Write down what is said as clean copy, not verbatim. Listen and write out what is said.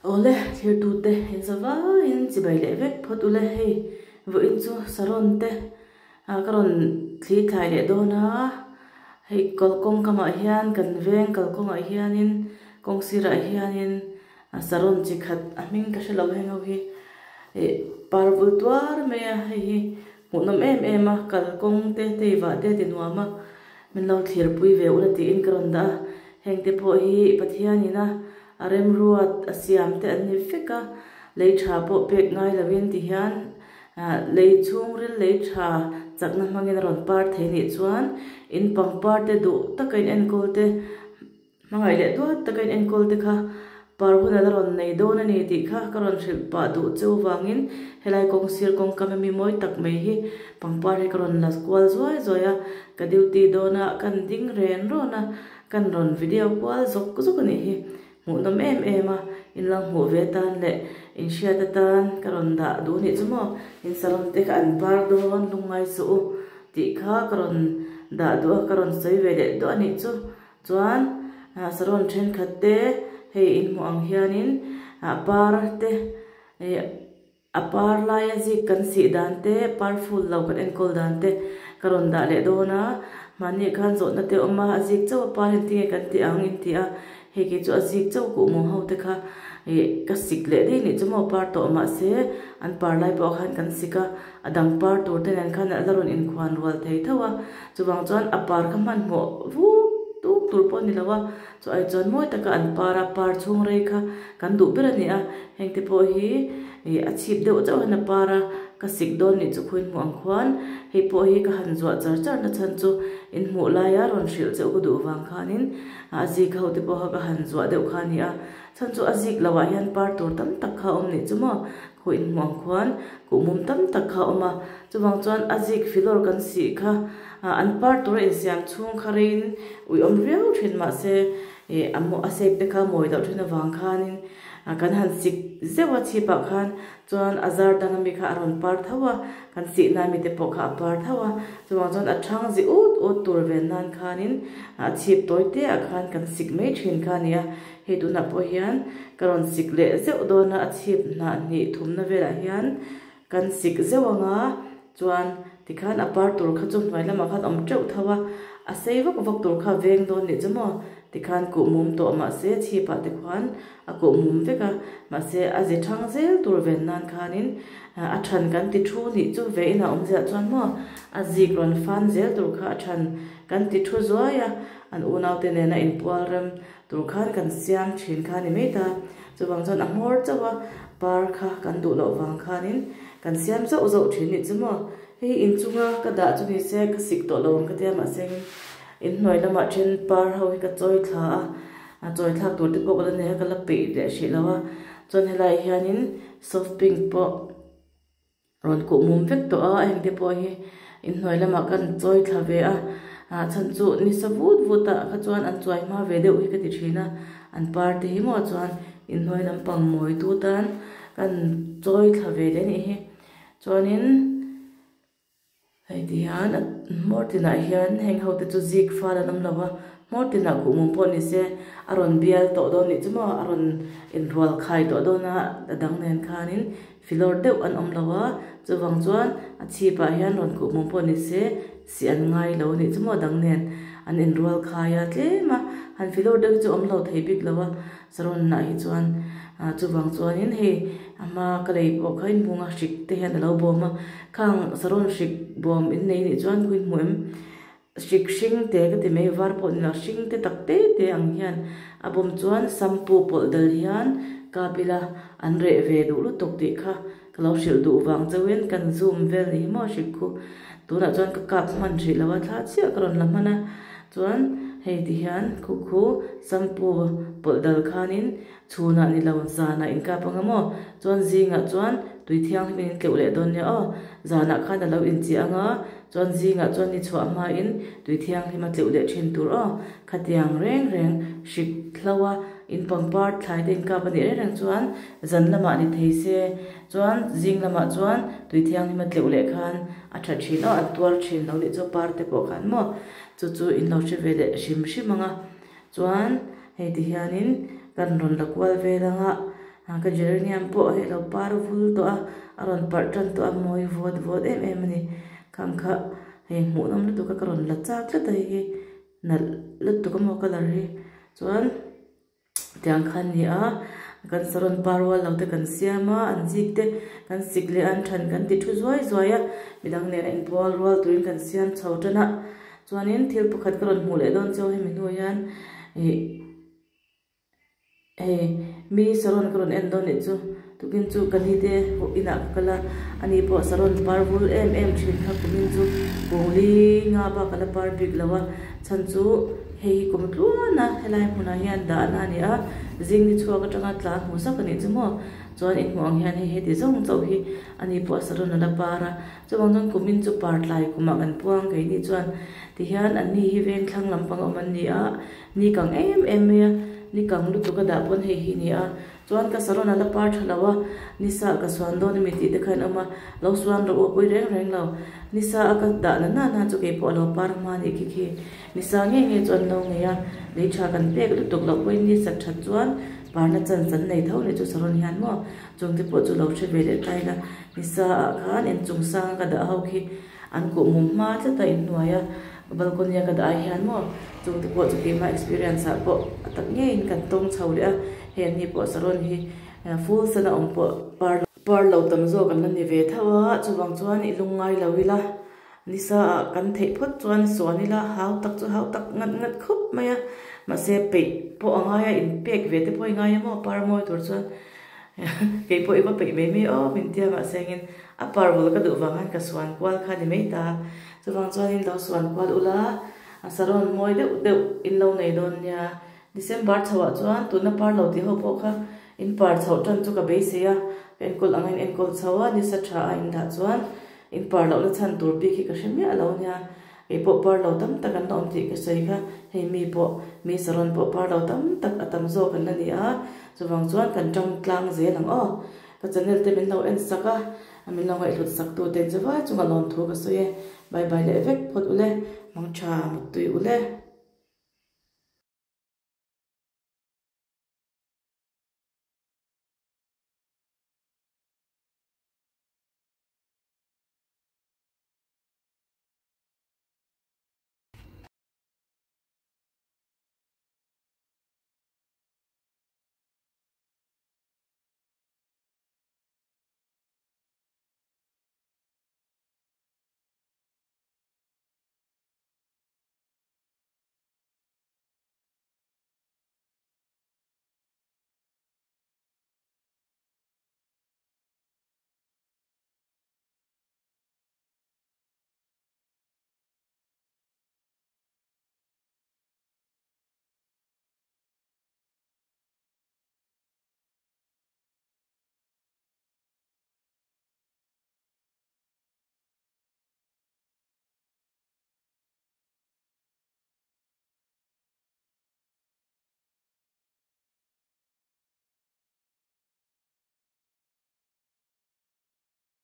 Awle thirtute in zavaiin chibai leh vek phawt ule hei vawiin chu saron te ah ka rawn thli thlai leh dawn a hei kalkawng kamah hian kan veng kalkawngah hianin kawng sirah hianin saron chi khat a hming ka hrelo heng ho hi ih par vul tuar mai a hei hi hmuhnawm em em a kalkawng te tei vah te ti nuam a min lo thlirpui ve ula tiin ka rawn dah a heng te pawh hi Pathianin a A remruat a siam te an ni vek a, lei tha pawh pek ngai lovin ti hian lei chhungril lei tha chakna hmangin a rawn par thei nih chuan in pangpar te duh taka in enkawl te, hmangaih leh duat taka in enkawl te kha par hun a la rawn nei dawn a ni tih kha ka rawn hrilh pah duh cheu vangin helai kawng sir kawngka mi mawi tak mai hi pangpar hi ka rawn la kual zuai zuai a, ka duty dawnah kan ding ren rawn a. Kan rawn video kual zawk zawk a nih hi. Hmuhnawm em em a, in lo hmuh ve atan leh in hriat atan ka rawn dah duh nih chu maw. In salon te kha an par dawn lungngai suh u tih kha ka rawn dah duh a, ka rawn sawi ve leh duah a nih chu. Chuan salon thenkhat te hei in hmuh ang hianin par te A par laia zik kan sih dan te, par ful lo kan enkawl dan te ka rawn dah leh dawn a, mahni khan zawhna te awm a, a zik chauh a par hian tinge kan tih ang in ti a, hei kei chu a zik chauh kuh mawng ho te kha ih ka sik leh daih nih chu maw par tawh mahse an par lai pawh khan kan sik a, a dang par tur te nen khan a la rawn inkhuan rual thei tho a, chuvang chuan a par kha hmanhmawh vuk tuk tur pawh a ni lo a, Chu ai chuan mawi taka an par a, par chhung rei kha kan duh ber a ni a, heng te pawh hi ih a chhip deuh chauh hian a par a, ka sik dawn nih chu khuin hmuh ang khuan hei pawh hi ka han zuah char char na chhan chu in hmuh laia rawn hrilh cheuh ka duh vang khanin a zik ho te pawh kha ka han zuah deuh kha a ni a, chhan chu a zik loh ah hian par tur tam tak kha a awm nih chu maw khuin hmuh ang khuan kuhmum tam tak kha a awm a, chuvang chuan a zik filawr kan sih kha. An par tura insiam chhung kha reiin uiawm viau thin mahse ih a a shape te kha mawi loh thin avang khanin kan han sik zeuh a chhipah khan chuan a zar dang ami kha a rawn par tho a, kan sihna ami te pawh kha a par tho a, chuvang chuan a thang zi ut ut tur ven nan khanin a chhip tawi te ah khan kan sik mai thin kha a ni a, hei tunah pawh hian ka rawn sik leh zeuh dawn a, a chhip hnah hnih thumna velah hian kan sik zeuh ang a. Chuan tikhan a par tur kha chu hnuai lamah khan awm teuh tho a, a sei vak vak tur kha veng dawn nih chu maw? Tikhan kuh mum tawh mahse chhipah te khuan a kuh mum vek a, mahse a zi thang zel tur ven nan khanin a than kan ti thu nih chu ve inah awm ziah chuan maw a zik rawn fan zel tur kha a than kan ti thu zuai a, an unaute nena inpual rem tur khan kan siam thin kha a ni mai ta. Chuvang chuan a hmawr chauh a, par kha kan duh loh vang khanin kan siam zauh zauh thin nih chu maw. Hei inchunga ka dah chu ni se ka sik tawh lo ang ka tia mahse inhnuai lamah then par ho hi ka chawi thla a, a chawi thlak tur te pawh ka la nei a ka la peih leh hrih lo a, chuan helaiah hianin soft pink pawh. Rawn kuh mum vek tawh a, heng te pawh hi inhnuai lamah kan chawi thla ve a, ah chhan chu nisa vut vut ah kha chuan an chuai hma ve deuh hi ka ti thin a, an par te hi maw chuan inhnuai lampang mawi tu tan kan chawi thla ve leh a nih hi chuanin. Hei ti hian a hmawr tinah hian heng ho te chu zik fal an awm lo va, hmawr tinah kuhmum pawh ni se a rawn bial tawh dawn nih chu maw, a rawn inrual khai tawh dawn a, a dang nen khanin filawr deuh an awm lo a, chuvang chuan a chhipah hian rawn kuhmum pawh ni se sih an ngai lo nih chu maw a dang nen an inrual khai a tlem a, han filawr deuh hi chu awm lo thei bik lo a. Saron ah hi chuan ah chuvang chuanin hei a hma ka lei pawh kha in hmung a hrik te hian alo bawm a khang saron hrik bawm in nei nih chuan khaw in hmuh em hrik hring te ka ti mai var pawh ni lo hring te tak te te ang hian a bawm chuan shampoo pawlh dal hian kap ila an reh ve duh lutuk tih kha ka lo hrilh duh vang chauhin kan zoom vel ni hi maw hrik khu tunah chuan ka kap hman hrih lo a thla chiah ka rawn la hman a. Chuan hei ti hian khu khu shampoo pawlh dal khanin chhunah ni lo zanah in kap anga maw? Chuan zingah chuan tui thianghlim in tleuh leh dawn nia aw. Zanah khan a lo inchiah anga chuan zingah chuan ni chhuah hmain tui thianghlim a tleuh leh thin tur aw. Khatiang reng reng hrik hlo a in pangpar thlai te in kap a nih reng reng chuan zan lamah ni thei se chuan zing lamah chuan tui thianghlim a tleuh leh khan a tha thin aw an tuar thin lo nih chu par te pawh khan maw. Chu chu in lo hre ve leh hrim hrim ang a, chuan hei ti hianin kan rawn la kual vel ang a, Ka geranium pawh hei a lo par vul tawh a, a rawn parh tan tawh a, mawi vawt vawt em em a ni. Khang kha hei hmuhnawm lutuk a ka rawn la chak tlat a hei hi nalh lutuk a maw colour hi chuan tiang kha a ni a kan saron par rual lo te kan siam a an zik te kan sik leh an than kan ti thu zuai zuai a midang nena inbual rual turin kan siam chho tan a chuanin thil pakhat ka rawn hmuh leh dawn chu hemi hnu hian ih. Hei mi saron ka rawn en dawn nih chu tukin chu ka ni te inah ka kal a ani pawh saron par vul em em thin kha kumin chu kungli nga bak a la par bik lo a chhan chu hei hi kum tluan a helai hmunah hian dahna a ni a zing ni chhuak atanga tla hmu zak a nih chu maw chuan inhmuh ang hian hei heti zawng chauh hi ani pawh saron a la par a chuvang chuan kumin chu par tlai kumah kan puang keini chuan tihian anni hi vengthlang lampang a awm an ni a. Ni kang em em mai a, ni kang lutuk a dah pawn hei hi ni a, chuan ka saron a la par tha lo a, ni sa ka suan dawn ami tih te kha an awm a, lo suan rawh u a pui reng reng lo, ni sa a ka dah na na na chu kei pawh a lo par hma nih khi khi, ni sa ngei ngei chu an lo ngei a, lei tha kan pek lutuk loh pawhin ni sat that chuan parna chance an nei tho nih chu saron hian maw, chung te pawh chu lo hre ve leh ta ila, ni sa ah khan inchung sang a ka dah ho khi. An kuh mum hma tlat a inhnuai a, balcony a ka dah ah hian maw chung te pawh chu keimah experience ah pawh a tak ngeiin kan tawng chho leh a, hei an ni pawh saron hi full sen a awm pawh par par lo tam zawk an la ni ve tho a, chuvang chuan i lung ngai lo ila nisa ah kan theih phawt chuan suan ila hau tak chu hau tak ngat ngat khawp mai a, mahse peih pawh a ngai a inpek ve te pawh i ngai a maw par mawi tur chuan kei pawh i va peih mai mai aw min tia mahse engin A parvul ka duh vang khan ka suan kual kha ni mai ta. Chuvang chuanin lo suan kual ula, a saron mawi deuh deuh in lo nei dawn nia. December chhoah chuan tuna par lo tih ho pawh kha in par chhoh tan chu ka beisei a, ka enkawl ang a in enkawl chho a, nisa tha a in dah chuan in par lohna chhan tur bik hi ka hre miah lo nia. Kei pawh par lo tam tak an la awm tih ka sawi kha, hei mi pawh mi saron pawh par lo tam tak a tam zawk an la ni a, chuvang chuan kan tang tlang zel ang aw. Ka channel te min lo en sak a, min lo ngaihhlut sak tu te chu vai chunga lawmthu ka sawi e. Bye bye leh vek phawt ule, mangtha muttui ule.